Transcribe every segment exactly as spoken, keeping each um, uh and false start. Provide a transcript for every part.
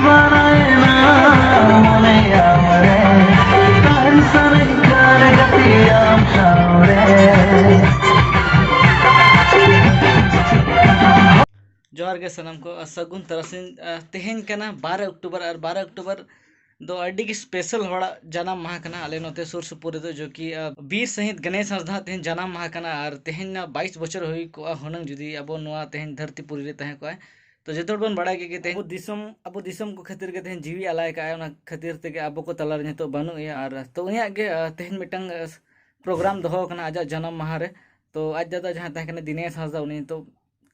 ᱵᱟᱲᱟᱭᱮᱱᱟ ᱢᱚᱱᱮᱭᱟᱢ ᱨᱮ, ᱛᱟᱦᱮᱱ ᱥᱟᱱᱟᱧ ᱠᱟᱱ ᱜᱟᱛᱮ ᱟᱢ ᱥᱟᱶ ᱨᱮ᱾ ᱡᱚᱦᱟᱨ ᱜᱮ ᱥᱟᱱᱟᱢ ᱠᱚ, ᱟᱨ ᱥᱟᱹᱜᱩᱱ ᱛᱟᱨᱟᱥᱤᱧ᱾ ᱟᱨ ᱛᱮᱦᱮᱧ ᱠᱟᱱᱟ ᱵᱟᱨᱚ ᱚᱠᱴᱳᱵᱚᱨ, ᱟᱨ ᱵᱟᱨᱚ ᱚᱠᱴᱳᱵᱚᱨ ᱫᱚ ᱟᱹᱰᱤ ᱜᱮ ᱥᱯᱮᱥᱟᱞ ᱦᱚᱲᱟᱜ ᱡᱟᱱᱟᱢ ᱢᱟᱦᱟ ᱠᱟᱱᱟ᱾ ᱟᱞᱮ ᱱᱚᱛᱮ ᱥᱩᱨ ᱥᱩᱯᱩᱨ ᱨᱮᱫᱚ, ᱡᱚ ᱠᱤ, ᱟᱨ, ᱵᱤᱨ ᱥᱟᱹᱦᱤᱫ ᱜᱚᱱᱮᱥ ᱦᱟᱸᱥᱫᱟ ᱛᱮᱦᱮᱧ ᱡᱟᱱᱟᱢ ᱢᱟᱦᱟ ᱠᱟᱱᱟ, ᱟᱨ ᱛᱮᱦᱮᱧ ᱱᱟ ᱵᱟᱭᱤᱥ ᱵᱚᱪᱷᱚᱨ ᱦᱩᱭ ᱠᱚᱜᱼᱟ ᱦᱩᱱᱟᱹᱝ, ᱡᱩᱫᱤ ᱟᱵᱚ ᱱᱚᱣᱟ ᱛᱮᱦᱮᱧ ᱫᱷᱟᱹᱨᱛᱤ ᱯᱩᱨᱤ ᱨᱮ ᱛᱟᱦᱮᱸ ᱠᱚᱜᱼᱟᱭ᱾ ᱛᱚ ᱡᱚᱛᱚ ᱦᱚᱲ ᱵᱚᱱ ᱵᱟᱲᱟᱭ ᱜᱮ, ᱜᱮ ᱛᱮᱦᱮᱧ ᱟᱵᱚ ᱫᱤᱥᱚᱢ, ᱟᱵᱚ ᱫᱤᱥᱚᱢ ᱠᱚ ᱠᱷᱟᱹᱛᱤᱨ ᱜᱮ ᱛᱮᱦᱮᱧ ᱡᱤᱣᱤ ᱟᱞᱟᱭ ᱠᱟᱜᱼᱟᱭ, ᱚᱱᱟ ᱠᱷᱟᱹᱛᱤᱨ ᱛᱮᱜᱮ ᱟᱵᱚ ᱠᱚ ᱛᱟᱞᱟᱨᱮ ᱱᱤᱛᱚᱜ ᱵᱟᱹᱱᱩᱜ ᱮᱭᱟ᱾ ᱟᱨ ᱛᱚ ᱩᱱᱤᱭᱟᱜ ᱜᱮ, ᱟᱨ, ᱛᱮᱦᱮᱧ ᱢᱤᱫᱴᱟᱝ, ᱟᱨ, ᱯᱨᱳᱜᱨᱟᱢ ᱫᱚᱦᱚ ᱟᱠᱟᱱᱟ ᱟᱡᱟᱜ ᱡᱟᱱᱟᱢ ᱢᱟᱦᱟ ᱨᱮ᱾ ᱛᱚ ᱟᱡ ᱫᱟᱫᱟ ᱡᱟᱦᱟᱸᱭ ᱛᱟᱦᱮᱸ ᱠᱟᱱᱟ ᱫᱤᱱᱮᱥ ᱦᱟᱸᱥᱫᱟ, ᱩᱱᱤ ᱱᱤᱛᱚᱜ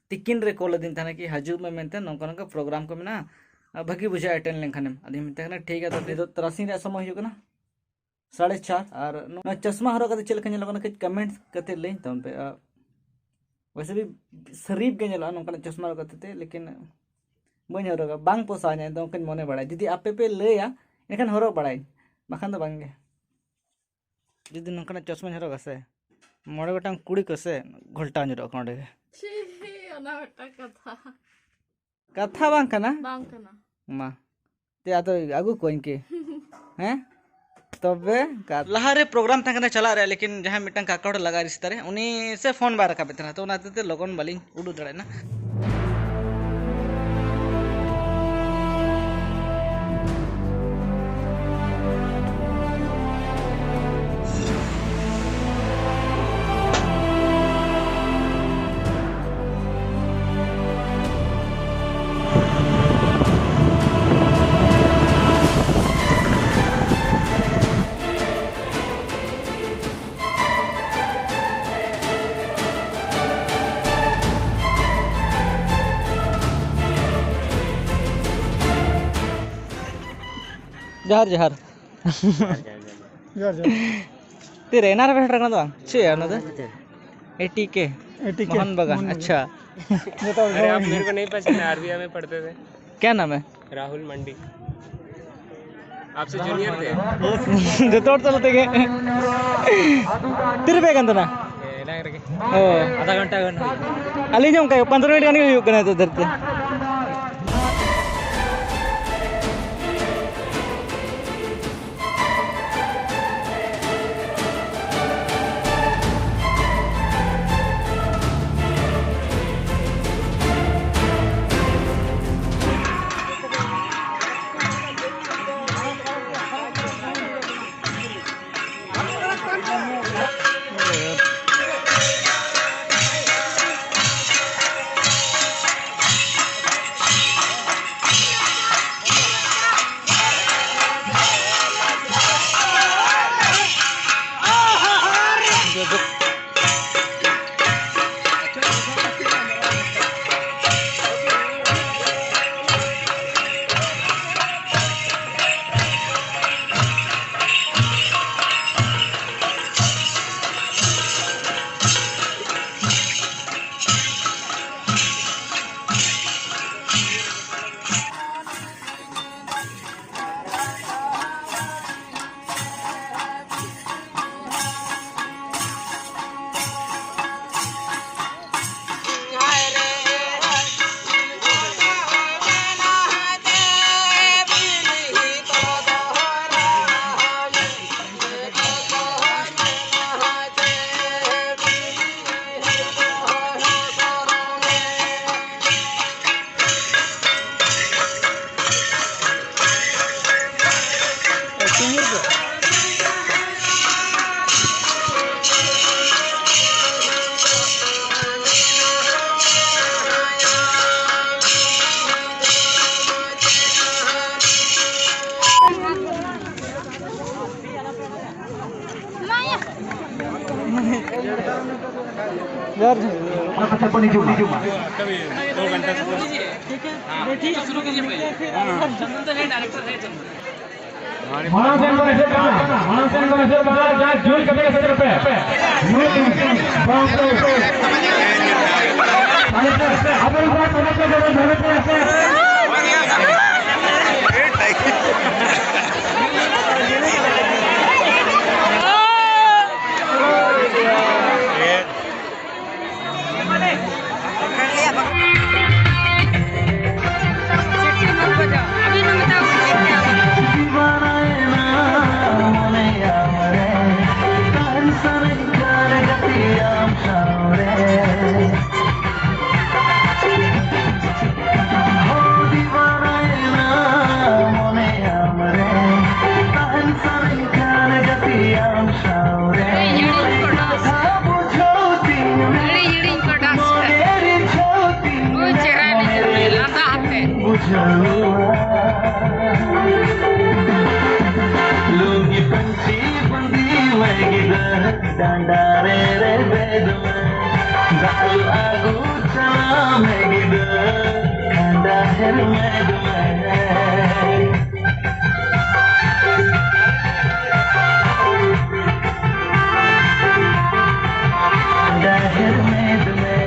ᱛᱤᱠᱤᱱ ᱨᱮ ᱠᱚᱞ ᱟᱹᱫᱤᱧ ᱛᱟᱦᱮᱱᱟ ᱠᱤ, "ᱦᱤᱡᱩᱜ ᱢᱮ" ᱢᱮᱱᱛᱮ, "ᱱᱚᱝᱠᱟ ᱱᱚᱝᱠᱟ ᱯᱨᱳᱜᱨᱟᱢ ᱠᱚ ᱢᱮᱱᱟᱜᱼᱟ, ᱟᱨ ᱵᱷᱟᱹᱜᱤ ᱵᱩᱡᱷᱟᱹᱜᱼᱟ ᱮᱴᱮᱱᱰ ᱞᱮᱱᱠᱷᱟᱱᱮᱢ᱾" ᱟᱫᱚᱧ ᱢᱮᱛᱟᱭ ᱠᱟᱱᱟ, "ᱴᱷᱤᱠ ᱜᱮᱭᱟ, ᱛᱚ ᱱᱤᱛᱚᱜ ᱛᱟᱨᱟᱥᱤᱧ ᱨᱮᱭᱟᱜ ᱥᱚᱢᱚᱭ ᱦᱩᱭᱩᱜ ᱠᱟᱱᱟ ᱥᱟᱲᱮ ᱪᱟᱨ, ᱟᱨ ᱱᱚᱣᱟ ᱪᱚᱥᱢᱟ ᱦᱚᱨᱚᱜ ᱠᱟᱛᱮ ᱪᱮᱫ ᱞᱮᱠᱟ ᱧᱮᱞᱚᱜ ᱠᱟᱱᱟ ᱠᱟᱹᱡ ᱠᱚᱢᱮᱱᱴ ᱠᱟᱛᱮ ᱞᱟᱹᱭ ᱛᱟᱵᱚᱱ ᱯᱮ᱾ ᱟᱨ ᱣᱮᱥᱮ ᱵᱷᱤ ᱥᱟᱨᱤᱯ ᱜᱮ ᱧᱮᱞᱚᱜᱼᱟ ᱱᱚᱝᱠᱟᱱᱟᱜ ᱪᱚᱥᱢᱟ ᱦᱚᱨᱚᱜ ᱠᱟᱛᱮ ᱛᱮ, ᱞᱮᱠᱤᱱ ᱵᱟᱹᱧ ᱦᱚᱨᱚᱜᱟ, ᱵᱟᱝ ᱯᱚᱥᱟᱣᱧᱟ, ᱮᱱᱫᱚ ᱚᱱᱠᱟᱧ ᱢᱚᱱᱮ ᱵᱟᱲᱟᱭᱟ᱾ ᱡᱩᱫᱤ ᱟᱯᱮ ᱯᱮ ᱞᱟᱹᱭᱟ, ᱮᱱᱠᱷᱟᱱ ᱦᱚᱨᱚᱜ ᱵᱟᱲᱟᱭᱟᱹᱧ, ᱵᱟᱠᱷᱟᱱ ᱫᱚ ᱵᱟᱝ ᱜᱮ᱾ ᱡᱩᱫᱤ ᱱᱚᱝᱠᱟᱱᱟᱜ ᱪᱚᱥᱢᱟᱧ ᱦᱚᱨᱚᱜᱟ ᱥᱮ, ᱢᱚᱬᱮ ᱜᱚᱴᱟᱝ ᱠᱩᱲᱤ ᱠᱚ ᱥᱮ ᱜᱷᱚᱞᱴᱟᱣ ᱧᱩᱨᱩᱜ ᱟᱠᱚ ᱚᱸᱰᱮ ᱜᱮ᱾ ᱪᱤ, ᱚᱱᱟ ᱢᱤᱫᱴᱟᱝ ᱠᱟᱛᱷᱟ᱾ ᱠᱟᱛᱷᱟ ᱵᱟᱝ ᱠᱟᱱᱟ? ᱵᱟᱝ ᱠᱟᱱᱟ᱾ ᱢᱟ, ᱛᱮ ᱟᱫᱚ ᱟᱹᱜᱩ ᱠᱚᱣᱟᱧ ᱠᱤ? ᱦᱮᱸ? ᱛᱚᱵᱮ ᱠᱟ- ᱞᱟᱦᱟᱨᱮ ᱯᱨᱳᱜᱨᱟᱢ ᱛᱟᱦᱮᱸ ᱠᱟᱱᱟ ᱪᱟᱞᱟᱜ ᱨᱮ, ᱞᱮᱠᱤᱱ ᱡᱟᱦᱟᱸᱭ ᱢᱤᱫᱴᱟᱝ ᱠᱟᱠᱟ ᱦᱚᱲ ᱞᱟᱜᱟ ᱨᱤᱥᱛᱟ ᱨᱮ, ᱩᱱᱤ ᱥᱮ ᱯᱷᱳᱱ ᱵᱟᱭ ᱨᱟᱠᱟᱵᱮᱫ ᱛᱟᱦᱮᱱᱟ, ᱛᱚ ᱚᱱᱟ ᱦᱚᱛᱮᱡ ᱛᱮ ᱞᱚᱜᱚᱱ ᱵᱟᱹᱞᱤᱧ ᱩᱰᱩᱠ ᱫᱟᱲᱮᱭᱟᱜᱼᱟ᱾ ᱡᱚᱦᱟᱨ, ᱡᱚᱦᱟᱨ᱾ ᱡᱚᱦᱟᱨ, ᱡᱚᱦᱟᱨ᱾ ᱛᱤᱨᱮ ᱮᱱᱟᱨ ᱯᱮ ᱥᱮᱴᱮᱨ ᱠᱟᱱᱟ ᱫᱚ ᱵᱟᱝ? ᱪᱮᱫ ᱚᱱᱟ ᱫᱚ? ᱮ ᱴᱤ ᱠᱮ? ᱮ ᱴᱤ ᱠᱮ᱾ ᱢᱳᱦᱚᱱ ᱵᱟᱜᱟᱱ, ᱢᱳᱦᱚᱱ ᱟᱪᱪᱷᱟ᱾ ᱵᱟᱜᱟᱱ᱾ ᱡᱚᱛᱚ ᱦᱚᱲ ᱟᱨᱮ, ᱟᱯ ᱢᱮᱨᱮ ᱠᱚ ᱱᱟᱦᱤᱸ ᱯᱟᱦᱪᱟᱱᱟ, ᱟᱨ ᱵᱤ ᱟᱭ ᱢᱮ ᱯᱟᱲᱷᱛᱮ ᱛᱷᱮ᱾ ᱠᱭᱟ ᱱᱟᱢ ᱦᱮ? ᱨᱟᱦᱩᱞ ᱢᱟᱱᱰᱤ᱾ ᱟᱯ ᱥᱮ ᱡᱩᱱᱤᱭᱚᱨ ᱛᱷᱮ᱾ ᱡᱚᱛᱚ ᱦᱚᱲ ᱛᱟᱞᱟ ᱛᱮᱜᱮ᱾ ᱛᱤᱨᱮ ᱯᱮ ᱦᱮᱡ ᱠᱟᱱ ᱛᱟᱦᱮᱱᱟ? ᱮᱱᱟᱝ ᱨᱮᱜᱮ᱾ ᱚ᱾ ᱟᱫᱷᱟ ᱜᱷᱚᱱᱴᱟ ᱜᱟᱱ ᱦᱩᱭ᱾ ᱟᱹᱞᱤᱧ ᱦᱚᱸ ᱚᱱᱠᱟ ᱜᱮ, ᱯᱚᱱᱫᱽᱨᱚ ᱢᱤᱱᱤᱴ ᱜᱟᱱ ᱜᱮ ᱦᱩᱭᱩᱜ ᱠᱟᱱᱟ ᱱᱤᱛᱚᱜ ᱫᱷᱟᱹᱨᱤᱡ ᱛᱮ᱾ ᱡᱚᱦᱟᱨ, ᱡᱚᱦᱟᱨ᱾ ᱟᱯᱮ ᱴᱷᱮᱱ ᱵᱚᱱ ᱦᱤᱡᱩᱜ ᱢᱟ᱾ ᱴᱷᱤᱠ ᱜᱮᱭᱟ, ᱵᱮᱴᱷᱤᱠ ᱥᱩᱨᱩ ᱠᱤᱡᱤᱭᱮ ᱵᱷᱟᱭ᱾ ᱪᱚᱱᱫᱚᱱ ᱫᱚ ᱦᱮ ᱰᱟᱭᱨᱮᱠᱴᱚᱨ ᱦᱮ ᱪᱚᱱᱫᱚᱱ᱾ ᱢᱟᱲᱟᱝ ᱥᱮᱱ ᱵᱚᱱ ᱮᱥᱮᱫ ᱠᱟᱜᱼᱟ, ᱢᱟᱲᱟᱝ ᱥᱮᱱ ᱵᱚᱱ ᱮᱥᱮᱫ ᱠᱟᱜᱼᱟ, ᱡᱟ ᱡᱩᱞ ᱠᱟᱛᱮ ᱮᱥᱮᱫ ᱯᱮ᱾ ᱟᱵᱚ ᱨᱮᱱ ᱠᱚᱲᱟ ᱠᱚᱫᱚ ᱠᱚ ᱫᱷᱚᱨᱮ ᱯᱮ᱾ ᱦᱤᱲᱤᱧ ᱠᱚ ᱰᱟᱱᱥ ᱯᱮ᱾ ᱵᱩᱡᱷᱟᱹᱣ ᱞᱟᱸᱫᱟ ᱟᱛᱮ᱾ ᱞᱩᱝᱜᱤ ᱯᱟᱹᱧᱪᱤ ᱵᱟᱸᱫᱮ ᱢᱮ ᱜᱤᱫᱟᱹᱨ, ᱰᱟᱸᱰᱟ ᱨᱮ ᱨᱮᱵᱮᱫ ᱢᱮ᱾ ᱫᱟᱜ ᱞᱩ ᱟᱹᱜᱩ ᱪᱟᱞᱟᱣ ᱢᱮ ᱜᱤᱫᱟᱹᱨ, ᱠᱷᱟᱸᱰᱟ ᱦᱮᱨᱢᱮᱫ ᱢᱮ᱾ ᱰᱟᱦᱮᱨ ᱢᱮᱫ ᱢᱮ,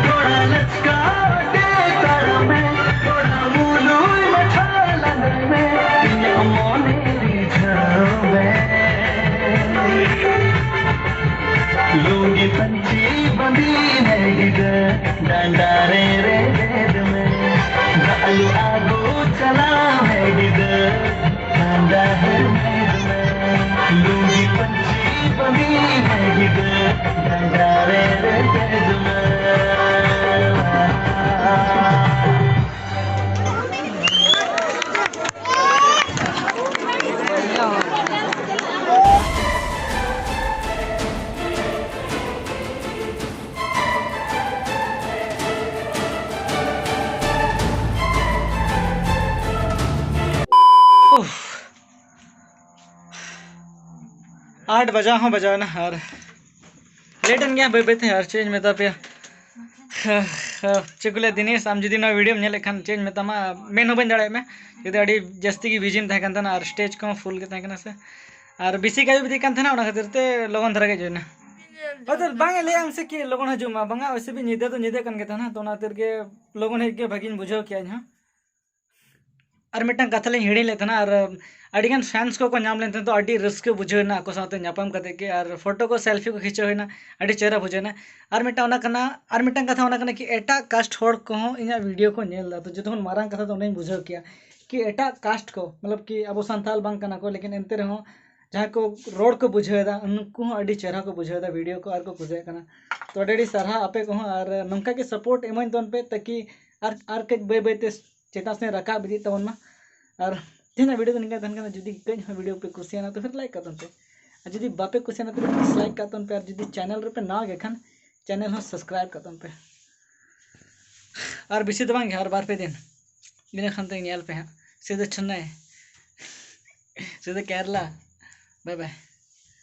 ᱛᱷᱚᱲᱟ ᱞᱟᱪᱠᱟ ᱛᱮ ᱛᱟᱲᱟᱢ ᱢᱮ, ᱛᱷᱚᱲᱟ ᱢᱩᱞᱩᱭ ᱢᱟᱪᱷᱟ ᱞᱟᱸᱫᱟᱭ ᱢᱮ, ᱤᱧᱟᱹᱜ ᱢᱚᱱᱮ ᱨᱤᱡᱷᱟᱹᱣ ᱢᱮ᱾ ᱞᱩᱝᱜᱤ ᱯᱟᱹᱧᱪᱤ ᱵᱟᱸᱫᱮ ᱢᱮ ᱜᱤᱫᱟᱹᱨ, ᱰᱟᱸᱰᱟ ᱨᱮ ᱨᱮᱵᱮᱫ ᱢᱮ, ᱫᱟᱜ ᱞᱩ ᱟᱹᱜᱩ ᱪᱟᱞᱟᱣ ᱢᱮ ᱜᱤᱫᱟᱹᱨ᱾ ᱰᱟᱸᱰᱟ ᱦᱮᱨᱢᱮᱫ ᱢᱮ, ᱞᱩᱝᱜᱤ ᱯᱟᱹᱧᱪᱤ ᱵᱟᱸᱫᱮ ᱢᱮ ᱜᱤᱫᱟᱹᱨ, ᱰᱟᱸᱰᱟ ᱨᱮ ᱨᱮᱵᱮᱫ ᱢᱮ᱾ ᱩᱯᱷ᱾ ᱟᱴ ᱵᱟᱡᱟᱣ ᱦᱚᱸ ᱵᱟᱡᱟᱣ ᱮᱱᱟ ᱟᱨ ᱞᱮᱴ ᱮᱱ ᱜᱮᱭᱟ ᱵᱟᱹᱭ ᱵᱟᱹᱭᱛᱮ, ᱟᱨ ᱪᱮᱫ ᱤᱧ ᱢᱮᱛᱟ ᱯᱮᱭᱟ᱾ ᱪᱮᱫ ᱠᱚ ᱞᱟᱹᱭᱟ ᱫᱤᱱᱮᱥ, ᱟᱢ ᱡᱩᱫᱤ ᱱᱚᱣᱟ ᱵᱷᱤᱰᱤᱭᱳᱢ ᱧᱮᱞᱮᱫ ᱠᱷᱟᱱ, ᱪᱮᱫ ᱤᱧ ᱢᱮᱛᱟᱢᱟ, ᱢᱮᱱ ᱦᱚᱸ ᱵᱟᱹᱧ ᱫᱟᱲᱮᱭᱟᱜ ᱢᱮ, ᱡᱩᱫᱤ ᱟᱹᱰᱤ ᱡᱟᱹᱥᱛᱤ ᱜᱮ ᱵᱤᱡᱤᱢ ᱛᱟᱦᱮᱸ ᱠᱟᱱ ᱛᱟᱦᱮᱱᱟ ᱟᱨ ᱥᱴᱮᱡᱽ ᱠᱚᱦᱚᱸ ᱯᱷᱩᱞ ᱜᱮ ᱛᱟᱦᱮᱸ ᱠᱟᱱᱟ ᱥᱮ, ᱟᱨ ᱵᱮᱥᱤ ᱠᱟᱭ ᱤᱫᱤᱜ ᱠᱟᱱ ᱛᱟᱦᱮᱱᱟ, ᱚᱱᱟ ᱠᱷᱟᱹᱛᱤᱨ ᱛᱮ ᱞᱚᱜᱚᱱ ᱫᱷᱟᱨᱟ ᱜᱮ ᱦᱮᱡ ᱦᱩᱭᱱᱟ᱾ ᱟᱫᱚ ᱵᱟᱝ ᱮ ᱞᱟᱹᱭᱟᱢ ᱥᱮ ᱠᱤ ᱞᱚᱜᱚᱱ ᱦᱤᱡᱩᱜ ᱢᱟ, ᱵᱟᱝᱟ ᱚᱭᱥᱮ ᱵᱤ ᱧᱤᱫᱟᱹ ᱫᱚ ᱧᱤᱫᱟᱹ ᱠᱟᱱ ᱜᱮ ᱛᱟᱦᱮᱱᱟ, ᱛᱚ ᱚᱱᱟ ᱠᱷᱟᱹᱛᱤᱨ ᱜᱮ ᱞᱚᱜᱚᱱ ᱦᱮᱡ ᱜᱮ ᱵᱷᱟᱹᱜᱤᱧ ᱵᱩᱡᱷᱟᱹᱣ ᱠᱮᱜᱼᱟ ᱤᱧ ᱦᱚᱸ᱾ ᱟᱨ ᱢᱤᱫᱴᱟᱝ ᱠᱟᱛᱷᱟ ᱞᱤᱧ ᱦᱤᱲᱤᱧ ᱞᱮᱫ ᱛᱟᱦᱮᱱᱟ, ᱟᱨ ᱟᱹᱰᱤᱜᱟᱱ ᱯᱷᱮᱱᱥ ᱠᱚᱠᱚ ᱧᱟᱢ ᱞᱮᱱ ᱛᱟᱦᱮᱸ, ᱛᱚ ᱟᱹᱰᱤ ᱨᱟᱹᱥᱠᱟᱹ ᱵᱩᱡᱷᱟᱹᱣ ᱮᱱᱟ ᱟᱠᱚ ᱥᱟᱶᱛᱮ ᱧᱟᱯᱟᱢ ᱠᱟᱛᱮ ᱜᱮ, ᱟᱨ ᱯᱷᱳᱴᱳ ᱠᱚ ᱥᱮᱞᱯᱷᱤ ᱠᱚ ᱠᱷᱤᱪᱟᱹᱣ ᱦᱩᱭᱱᱟ, ᱟᱹᱰᱤ ᱪᱮᱦᱨᱟ ᱵᱩᱡᱷᱟᱹᱣ ᱮᱱᱟ᱾ ᱟᱨ ᱢᱤᱫᱴᱟᱝ ᱚᱱᱟ ᱠᱟᱱᱟ, ᱟᱨ ᱢᱤᱫᱴᱟᱝ ᱠᱟᱛᱷᱟ ᱚᱱᱟ ᱠᱟᱱᱟ ᱠᱤ ᱮᱴᱟᱜ ᱠᱟᱥᱴ ᱦᱚᱲ ᱠᱚᱦᱚᱸ ᱤᱧᱟᱹᱜ ᱵᱷᱤᱰᱤᱭᱳ ᱠᱚ ᱧᱮᱞ ᱮᱫᱟ, ᱛᱚ ᱡᱚᱛᱚ ᱠᱷᱚᱱ ᱢᱟᱨᱟᱝ ᱠᱟᱛᱷᱟ ᱫᱚ ᱚᱸᱰᱮᱧ ᱵᱩᱡᱷᱟᱹᱣ ᱠᱮᱜᱼᱟ ᱠᱤ ᱮᱴᱟᱜ ᱠᱟᱥᱴ ᱠᱚ, ᱢᱚᱛᱞᱚᱵ ᱠᱤ ᱟᱵᱚ ᱥᱟᱱᱛᱟᱲ ᱵᱟᱝ ᱠᱟᱱᱟ ᱠᱚ, ᱞᱮᱠᱤᱱ ᱮᱱᱛᱮ ᱨᱮᱦᱚᱸ ᱡᱟᱦᱟᱸᱭ ᱠᱚ ᱨᱚᱲ ᱠᱚ ᱵᱩᱡᱷᱟᱹᱣ ᱮᱫᱟ, ᱩᱱᱠᱩ ᱦᱚᱸ ᱟᱹᱰᱤ ᱪᱮᱦᱨᱟ ᱠᱚ ᱵᱩᱡᱷᱟᱹᱣ ᱮᱫᱟ ᱵᱷᱤᱰᱤᱭᱳ ᱠᱚ ᱟᱨ ᱠᱚ ᱠᱩᱥᱤᱭᱟᱜ ᱠᱟᱱᱟ᱾ ᱛᱚ ᱟᱹᱰᱤ ᱟᱹᱰᱤ ᱥᱟᱨᱦᱟᱣ ᱟᱯᱮ ᱠᱚᱦᱚᱸ, ᱟᱨ ᱱᱚᱝᱠᱟ ᱜᱮ ᱥᱟᱯᱳᱨᱴ ᱮᱢᱟᱹᱧ ᱛᱟᱵᱚᱱ ᱯᱮ, ᱛᱟᱠᱤ ᱟᱨ ᱟᱨ ᱠᱟᱹᱡ ᱵᱟᱹᱭ ᱵᱟᱹᱭᱛᱮ ᱪᱮᱛᱟᱱ ᱥᱮᱫ ᱨᱟᱠᱟᱵ ᱤᱫᱤᱜ ᱛᱟᱵᱚᱱ ᱢᱟ᱾ ᱟᱨ ᱛᱮᱦᱮᱧᱟᱜ ᱵᱷᱤᱰᱤᱭᱳ ᱫᱚ ᱱᱤᱝᱠᱟ ᱛᱟᱦᱮᱱ ᱠᱟᱱᱟ᱾ ᱡᱩᱫᱤ ᱠᱟᱹᱡ ᱦᱚᱸ ᱵᱷᱤᱰᱤᱭᱳ ᱯᱮ ᱠᱩᱥᱤᱭᱟᱱᱟ ᱛᱚ ᱯᱷᱤᱨ ᱞᱟᱭᱤᱠ ᱠᱟᱜ ᱛᱟᱵᱚᱱ ᱯᱮ, ᱟᱨ ᱡᱩᱫᱤ ᱵᱟᱯᱮ ᱠᱩᱥᱤᱭᱟᱱᱟ ᱛᱚ ᱰᱤᱥᱞᱟᱭᱤᱠ ᱠᱟᱜ ᱛᱟᱵᱚᱱ ᱯᱮ, ᱟᱨ ᱡᱩᱫᱤ ᱪᱮᱱᱮᱞ ᱨᱮᱯᱮ ᱱᱟᱣᱟ ᱜᱮ ᱠᱷᱟᱱ ᱪᱮᱱᱮᱞ ᱦᱚᱸ ᱥᱟᱵᱥᱠᱨᱟᱭᱤᱵ ᱠᱟᱜ ᱛᱟᱵᱚᱱ ᱯᱮ᱾ ᱟᱨ ᱵᱮᱥᱤ ᱫᱚ ᱵᱟᱝ ᱜᱮ, ᱟᱨ ᱵᱟᱨ ᱯᱮ ᱫᱤᱱ ᱤᱱᱟᱹ ᱠᱷᱟᱱ ᱛᱮ ᱧᱮᱞ ᱯᱮ ᱦᱟᱸᱜ ᱥᱤᱫᱷᱟᱹ ᱪᱷᱮᱱᱱᱟᱭ, ᱥᱤᱫᱷᱟᱹ ᱠᱮᱨᱞᱟ᱾ ᱵᱟᱭ ᱵᱟᱭ᱾